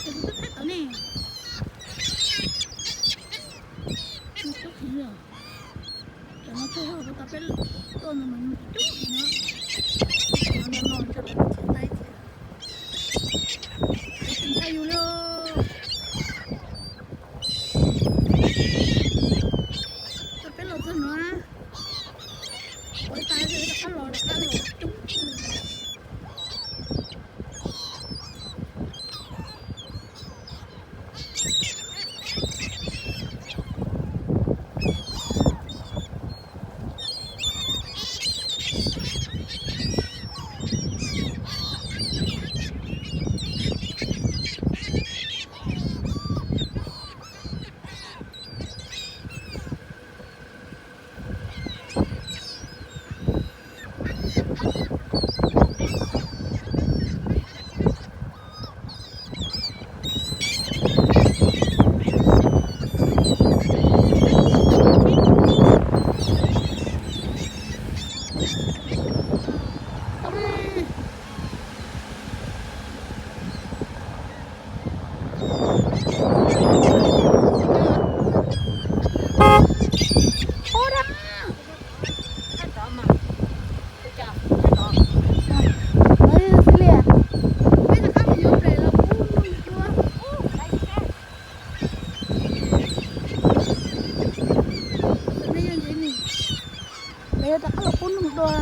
Ces kuv twb thaij tau ne. Cov no tsuag zog, cov no tsuag zog, tau peb tuaj no mas coob heev na. Cov no no ntshe lawv tsis tau ib txhia. Tsis ntshai yus li. Tau peb los txog no, ua tas rov qab los, rov qab los coob. Lawv yuav rov qab los pub noog dua.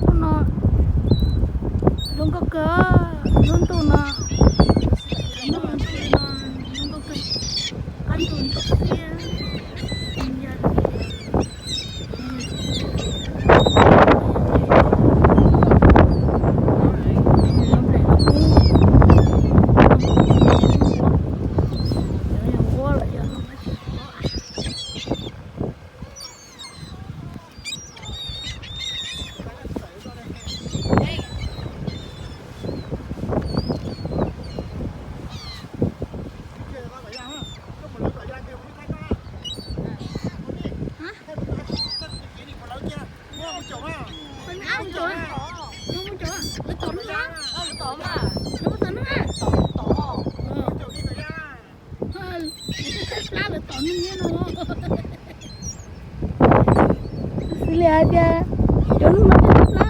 Hnub no zoo nkauj kawg, lub ntuj no, lub ntuj no zoo nkauj kawg, qab ntug ntxhov xiab. Lawv tom noog na. Lawv tom noog na. Lawv tom noog na. Xws li hais tias cov noog no twb plab